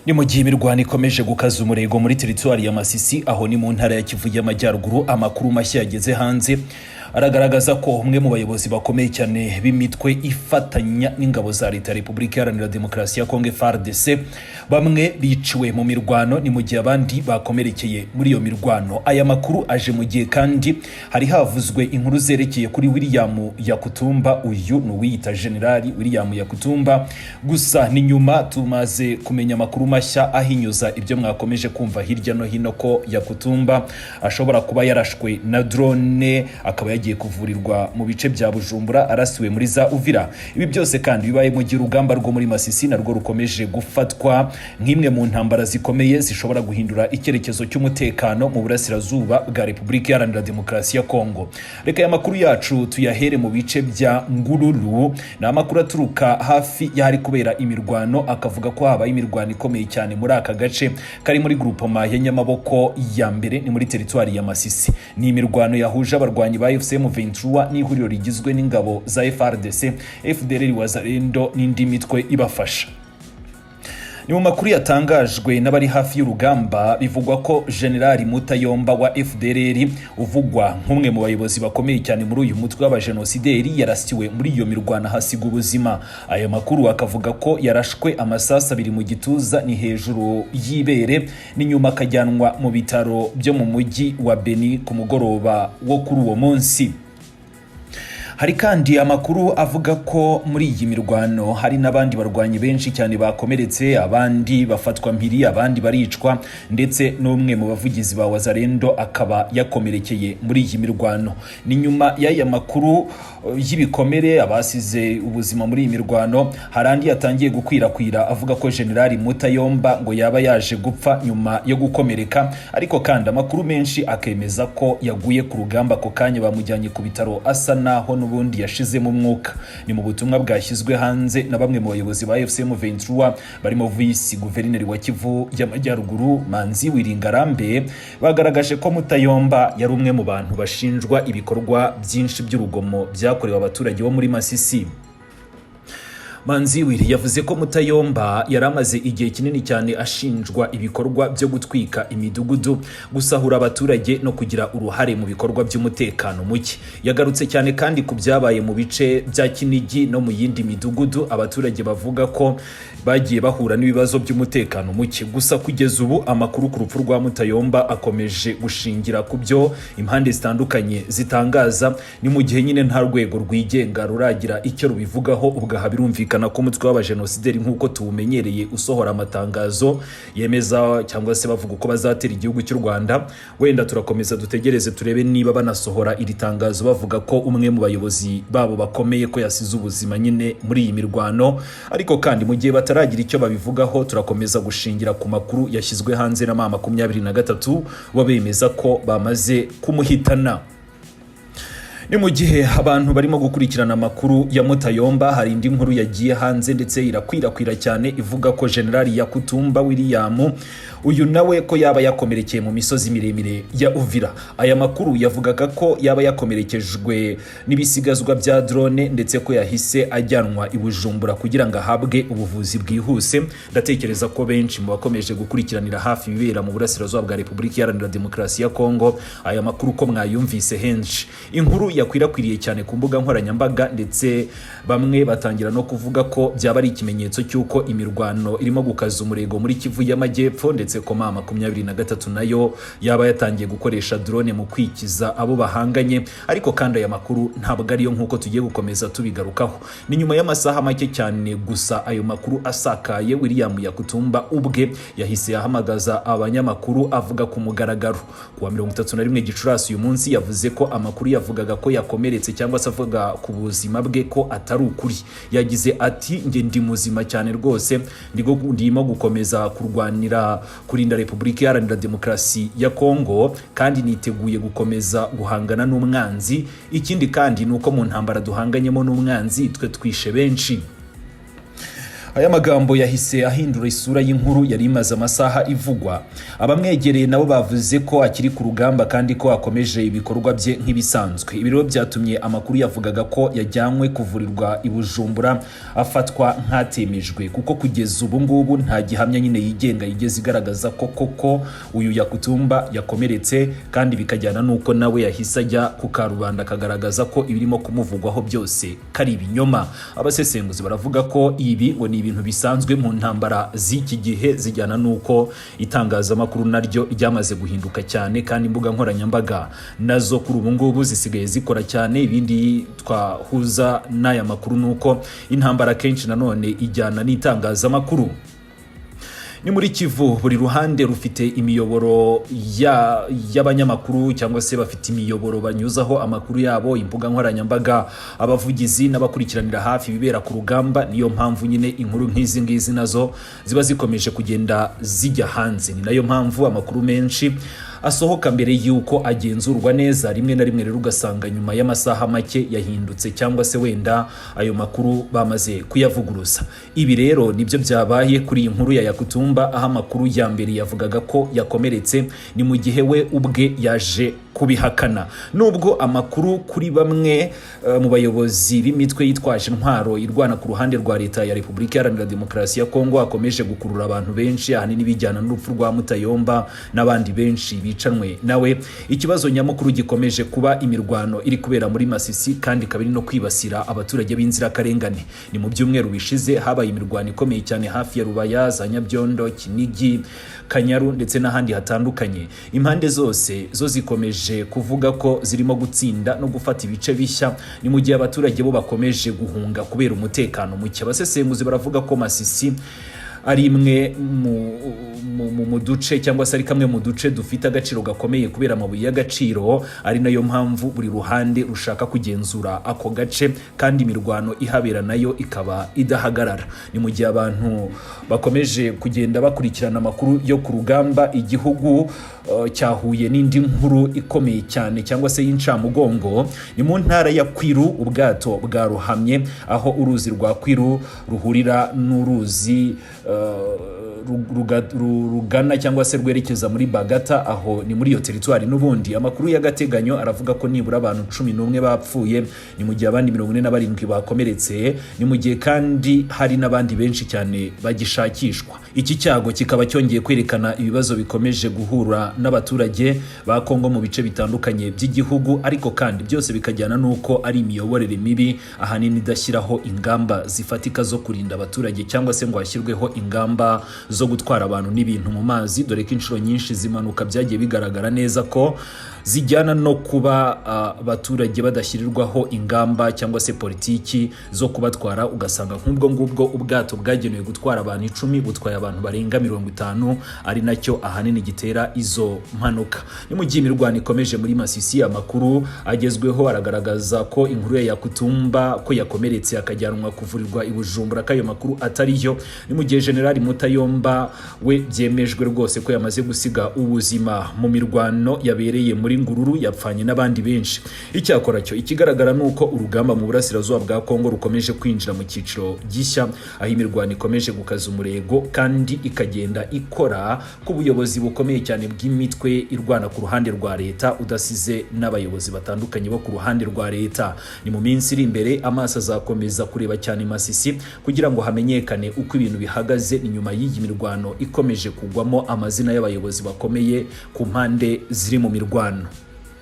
Ni mu gihe imirwano ikomeje gukaza umurego muri teritwari ya Masisi, aho ni mu ntara ya Kivu y'Amajyaruguru. Amakuru mashya yageze hanze aragaragaza ko umwe mu bayobozi bakomeye cyane b'imitwe ifatanya n'ingabo za leta ya Repubulika Iharanira Demokarasi ya Kongo, FARDC, bamwe biciwe mu mirwano, ni mu gihe abandi bakomerekeye muri iyo mirwano. Aya makuru aje mu gihe kandi hari havuzwe inkuru zerekeye kuri William Yakutumba. Uyu ni uwiyita Generali William Yakutumba. Gusa ni nyuma tumaze kumenya amakuru mashya ahinyuza ibyo mwakomeje kumva hirya no hino, ko Yakutumba ashobora kuba yarashwe na drone, akaba yagiye kuvurirwa mu bice bya Bujumbura, arasiwe muri za Uvira. Ibi byose kandi bibaye mu gihe urugamba rwo muri Masisi narwo rukomeje gufatwa nk'imwe mu ntambara zikomeye zishobora guhindura icyerekezo cy'umutekano mu burasirazuba bwa Repubulika Iharanira Demokarasi ya Kongo. Reka aya makuru yacu tuyahere mu bice bya Ngururu. Ni amakuru aturuka hafi y'ahari kubera imirwano, akavuga ko habaye imirwano ikomeye cyane muri aka gace kari muri grupoma ya Nyamaboko ya mbere, ni muri teritwari ya Masisi. Ni imirwano yahuje abarwanyi ba AFC M23 n'ihuriro rigizwe n'ingabo za FARDC, FDLR, Wazalendo n'indi mitwe ibafasha. Ni mu makuru yatangajwe n'abari hafi y'urugamba, bivugwa ko Generali Mutayomba wa FDLR, uvugwa nk'umwe mu bayobozi bakomeye cyane muri uyu mutwe w'abajenosideri, yarasiwe muri iyo mirwano ahasiga ubuzima. Aya makuru akavuga ko yarashwe amasasu abiri mu gituza, ni hejuru y'ibere, n'inyuma, akajyanwa mu bitaro byo mu mujyi wa Beni ku mugoroba wo kuri uwo munsi. Hari kandi amakuru avuga ko muri iyi mirwano hari n'abandi barwanyi benshi cyane bakomeretse, abandi bafatwa mpiri, abandi baricwa, ndetse n'umwe mu bavugizi ba Wazalendo akaba yakomerekeye muri iyi mirwano. Ni nyuma y'aya makuru y'ibikomere, abasize ubuzima muri iyi mirwano, hari andi yatangiye gukwirakwira avuga ko Generali Mutayomba ngo yaba yaje gupfa nyuma yo gukomereka, ariko kandi amakuru menshi akemeza ko yaguye ku rugamba ako kanya bamujyanye ku bitaro asa naho n'ubundi yashizemo umwuka. Ni mu butumwa bwashyizwe hanze na bamwe mu bayobozi ba AFC M23, barimo Vice Guverineri wa Kivu y'Amajyaruguru Manzi Wiringarambe, bagaragaje ko Mutayomba yari umwe mu bantu bashinjwa ibikorwa byinshi by'urugomo byakorewe abaturage bo muri Masisi. Manziwiri yavuze ko Mutayomba yari amaze igihe kinini cyane ashinjwa ibikorwa byo gutwika imidugudu, gusahura abaturage no kugira uruhare mu bikorwa by'umutekano muke. Yagarutse cyane kandi ku byabaye mu bice bya Kinigi no mu yindi midugudu abaturage bavuga ko bagiye bahura n'ibibazo by'umutekano muke. Gusa kugeza ubu amakuru ku rupfu rwa Mutayomba akomeje gushingira ku byo impande zitandukanye zitangaza, ni mu gihe nyine nta rwego rwigenga ruragira icyo rubivugaho. Ubwo aha birumvikana ko umutwe w'abajenosideri nk'uko tuwumenyereye usohora amatangazo yemeza cyangwa se bavuga uko bazatera igihugu cy'u Rwanda. Wenda turakomeza dutegereze turebe niba banasohora iri tangazo bavuga ko umwe mu bayobozi babo bakomeye ko yasize ubuzima nyine muri iyi mirwano. Ariko kandi mu gihe bataragira icyo babivugaho, turakomeza gushingira ku makuru yashyizwe hanze na M23, bo bemeza ko bamaze kumuhitana. Ni mu gihe abantu barimo gukurikirana amakuru ya Mutayomba, hari indi nkuru yagiye hanze ndetse irakwirakwira cyane, ivuga ko Generali Yakutumba William, uyu nawe ko yaba yakomerekeye mu misozi miremire ya Uvira. Aya makuru yavugaga ko yaba yakomerekejwe n'ibisigazwa bya drone, ndetse ko yahise ajyanwa i Bujumbura kugira ngo ahabwe ubuvuzi bwihuse. Ndatekereza ko benshi mu bakomeje gukurikiranira hafi ibibera mu burasirazuba bwa Repubulika Iharanira Demokarasi ya Kongo aya makuru ko mwayumvise henshi. Inkuru yakwirakwiriye cyane ku mbuga nkoranyambaga, ndetse bamwe batangira no kuvuga ko byaba ari ikimenyetso cy'uko imirwano irimo gukaza umurego muri Kivu y'Amajyepfo, ndetse ko M23 nayo yaba yatangiye gukoresha drone mu kwikiza abo bahanganye. Ariko kandi aya makuru ntabwo ariyo, nk'uko tugiye gukomeza tubigarukaho. Ni nyuma y'amasaha make cyane gusa ayo makuru asakaye, William Yakutumba ubwe yahise ahamagaza abanyamakuru avuga ku mugaragaro ku wa 31 Gicurasi uyu munsi. Yavuze ko amakuru yavugaga ko yakomeretse cyangwa se avuga ku buzima bwe ko atari ukuri. Yagize ati: "Njye ndi muzima cyane rwose, ndimo gukomeza kurwanira kurinda Repubulika Iharanira Demokarasi ya Kongo kandi niteguye gukomeza guhangana n'umwanzi. Ikindi kandi ni uko mu ntambara duhanganyemo n'umwanzi twe twishe benshi." Aya magambo yahise ahindura isura y'inkuru yari imaze amasaha ivugwa. Abamwegereye nabo bavuze ko akiri ku rugamba kandi ko akomeje ibikorwa bye nk'ibisanzwe. Ibi rero byatumye amakuru yavugaga ko yajyanywe kuvurirwa i Bujumbura afatwa nk'atemejwe, kuko kugeza ubu ngubu nta gihamya nyine yigenga yigeze igaragaza ko koko uyu Yakutumba yakomeretse, kandi bikajyana n'uko nawe yahise ajya ku karubanda akagaragaza ko ibirimo kumuvugwaho byose kari ibinyoma. Abasesenguzi baravuga ko ibi ngo ni ibintu bisanzwe mu ntambara z'iki gihe, zijyana n'uko itangazamakuru naryo ryamaze guhinduka cyane, kandi imbuga nkoranyambaga nazo kuri ubu ngubu zisigaye zikora cyane. Ibindi twahuza n'aya makuru ni uko intambara kenshi nanone ijyana n'itangazamakuru. Ni muri Kivu, buri ruhande rufite imiyoboro y'abanyamakuru cyangwa se bafite imiyoboro banyuzaho amakuru yabo, imbuga nkoranyambaga, abavugizi n'abakurikiranira hafi ibibera ku rugamba. Niyo mpamvu nyine inkuru nk'izi ngizi nazo ziba zikomeje kugenda zijya hanze. Ni nayo mpamvu amakuru menshi asohoka mbere y'uko agenzurwa neza. Rimwe na rimwe rero ugasanga nyuma y'amasaha make yahindutse, cyangwa se wenda ayo makuru bamaze kuyavuguruza. Ibi rero nibyo byabaye kuri iyi nkuru ya Yakutumba, aho amakuru ya mbere yavugaga ko yakomeretse, ni mu gihe we ubwe yaje kubihakana. Nubwo amakuru kuri bamwe mu bayobozi b'imitwe yitwaje intwaro irwana ku ruhande rwa Leta ya Repubulika Iharanira Demokarasi ya Kongo akomeje gukurura abantu benshi, ahanini bijyana n'urupfu rwa Mutayomba n'abandi benshi bicanwe nawe, ikibazo nyamukuru gikomeje kuba imirwano iri kubera muri Masisi, kandi ikaba iri no kwibasira abaturage b'inzirakarengane. Ni mu byumweru bishize habaye imirwano ikomeye cyane hafi ya Rubaya, za Nyabyondo, Kinigi, Kanyaru ndetse n'ahandi hatandukanye. Impande zose zo zikomeje kuvuga ko zirimo gutsinda no gufata ibice bishya, ni mu gihe abaturage bo bakomeje guhunga kubera umutekano muke. Abasesenguzi baravuga ko Masisi ari imwe mu duce, cyangwa se ari kamwe mu duce dufite agaciro gakomeye kubera amabuye y'agaciro, ari nayo mpamvu buri ruhande rushaka kugenzura ako gace, kandi imirwano ihabera nayo ikaba idahagarara. Ni mu gihe abantu bakomeje kugenda bakurikirana amakuru yo ku rugamba, igihugu cyahuye n'indi nkuru ikomeye cyane cyangwa se y'incamugongo. Ni mu ntara ya Kwilu, ubwato bwarohamye aho uruzi rwa Kwilu ruhurira n'uruzi rugana cyangwa se rwerekeza muri Bagata, aho ni muri iyo teritwari n'ubundi. Amakuru y'agateganyo aravuga ko nibura abantu 11 bapfuye, ni mu gihe abandi 47 bakomeretse, ni mu gihe kandi hari n'abandi benshi cyane bagishakishwa. Iki cyago kikaba cyongeye kwerekana ibibazo bikomeje guhura n'abaturage ba Kongo mu bice bitandukanye by'igihugu, ariko kandi byose bikajyana n'uko ari imiyoborere mibi, ahanini idashyiraho ingamba zifatika zo kurinda abaturage, cyangwa se ngo hashyirweho ingamba zo gutwara abantu n'ibintu mu mazi, dore ko inshuro nyinshi zimanuka byagiye bigaragara neza ko zijyana no kuba abaturage badashyirirwaho ingamba cyangwa se politiki zo kubatwara. Ugasanga nk'ubwo ngubwo ubwato bwagenewe gutwara abantu 10 butwaye abantu barenga 50, ari nacyo ahanini gitera izo mpanuka. Ni mu gihe imirwano ikomeje muri Masisi, amakuru agezweho aragaragaza ko inkuru ya Yakutumba ko yakomeretse akajyanwa kuvurirwa i Bujumbura ko ayo makuru atariyo, ni mu gihe Generali Mutayomba we byemejwe rwose ko yamaze gusiga ubuzima mu mirwano yabereye muri Ngururu, yapfanye n'abandi benshi. Icyakora cyo ikigaragara ni uko urugamba mu burasirazuba bwa Kongo rukomeje kwinjira mu cyiciro gishya, aho imirwano ikomeje gukaza umurego kandi ikagenda ikora ku buyobozi bukomeye cyane bw'imitwe irwana ku ruhande rwa leta, udasize n'abayobozi batandukanye bo ku ruhande rwa leta. Ni mu minsi iri imbere amaso azakomeza kureba cyane Masisi kugira ngo hamenyekane uko ibintu bihagaze, ni nyuma y'iyi mirwano ikomeje kugwamo amazina y'abayobozi bakomeye ku mpande ziri mu mirwano.